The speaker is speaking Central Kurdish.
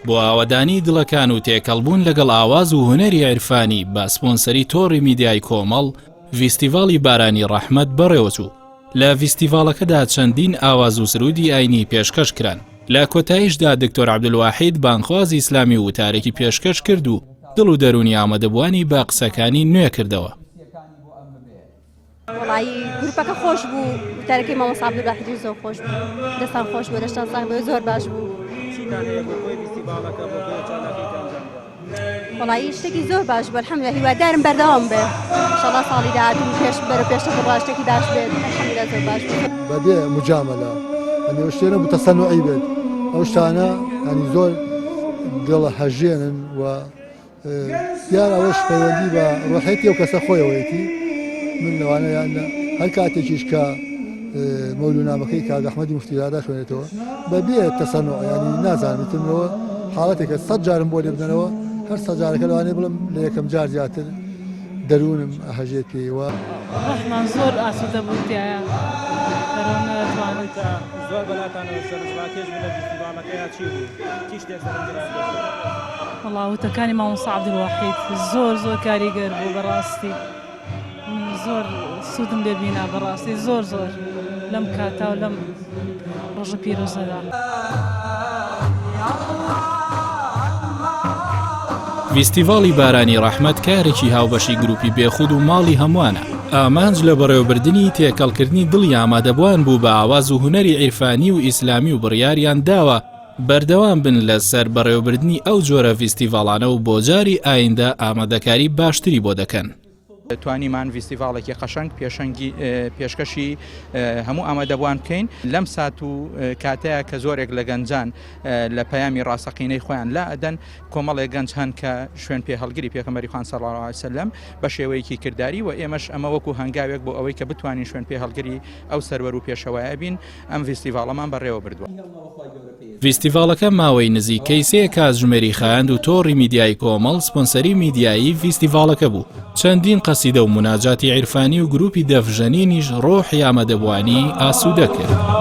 بۆ ئاوەدانی دڵەکان و تێکەڵبوون لەگەڵ ئاواز و هونەری عیرفانی بە سپۆنسەری تۆڕی میدیای کۆمەڵ، ڤیستیڤاڵی بارانی ڕەحمەت بەڕێوەچوو. لە ڤیستیڤاڵەکەدا چەندین ئاواز و سروودی ئاینی پێشکەش کران. لە کۆتاییشدا دکتۆر عەبدولواحید بانگخوازی ئیسلامی وتارێکی پێشکەش کرد و دڵ و دەروونی ئامادەبووانی بە قسەکانی نوێ کردەوە. وەڵایی گروپەکە خۆش بوو وتارەکەی مامۆستا عەبدولواحیدیش زۆر خۆش بوو دەستان خۆش بوو دەستان ساغ بێ زۆر باش بوو چیتان هەیە بۆ کۆی فیستیڤاڵەکە بۆ کۆی چالاکیی کە ئەنجام درا؟ وەڵایی شتێکی زۆر باش بوو الحمدلله هیوادارم بەردەوام بێ انشاءالله ساڵی داهاتوو پێش بەرەو پێشتر بڕوا شتێکی باش بێت الحمدلله زۆر باش بوو. بەبێ مجاملە یانی ئەو شتێ نەبوو تەسەنوعی بێت ئەو شتانە ینی زۆر دڵ هەژێنن و دیار ئەوەش پەیوەندی بە ڕۆحێتی ئەو کەسە خۆیەوەیەتی من لەوانە یان هەر کاتێکیش کە مەولونامەکەی کاک ئەحمەدی مفتیزادە خوێنێتەوە بەبێ تەسەنوع ینی نازانم ترمەوە حاڵەتێکە سە جارم بۆ لێ بدەنەوە هەر سە جارەکە لەوانەیە بڵم لە یەکەم جار زیاتر دەروونم ئەهەژێت پێی و. ڕۆحمان زۆر ئاسوودە بوو تیایا بەرەو نەتوانم. کە زۆر بەلاتانەوە سەرنجڕاکێش بوو لە ڤیستیڤاڵەکەیا چی بوو؟ چی شتێک سەرنجی ڕاکێش بوو؟ وەڵا وتەکانی مامۆستا عەبدولواحید زۆر زۆر کاریگەر بوو بەڕاستی من زۆر سوودم لێ بینا بەڕاستی زۆر زۆر لەم کاتە و لەم ڕۆژە پیرۆزەدا. ڤیستیڤاڵی بارانی ڕەحمەت کارێکی هاوبەشی گروپی بێخود و ماڵی هەمووانە، ئامانج لە بەڕێوەبردنی تێکەڵکردنی دڵی ئامادەبووان بوو بە ئاواز و هونەری عیرفانی و ئیسلامی و بڕیاریان داوە بەردەوام بن لەسەر بەڕێوەبردنی ئەو جۆرە ڤیستیڤاڵانە و بۆ جاری ئایندە ئامادەکاری باشتری بۆ دەکەن. توانیمان ڤیستیڤاڵێکی قەشەنگ پێشەنگی پێشکەشی هەموو ئامادەبووان بکەین لەم سات و کاتەیە کە زۆرێک لە گەنجان لە پەیامی ڕاستەقینەی خۆیان لا ئەدەن کۆمەڵێک گەنج هەن کە شوێن پێ هەڵگری پێغەمبەری خوان صلی الله علیه وسلم بە شێوەیەکی کرداری و ئێمەش ئەمە وەکو هەنگاوێک بۆ ئەوەی کە بتوانین شوێن پێ هەڵگری ئەو سەروەر و پێشەوایە بین ئەم ڤیستیڤاڵەمان بەڕێوە بردووە. ڤیستیڤاڵەکە ماوەی نزیکەی سێ کاتژمێری خایاند و تۆڕی میدیایی کۆمەڵ سپۆنسەری میدیایی ڤیستیڤاڵەکە بوو، چەندین قەسیدە و موناجاتی عیرفانی و گروپی دەفژەنینیش ڕۆحی ئامادەبووانی ئاسوودە کرد.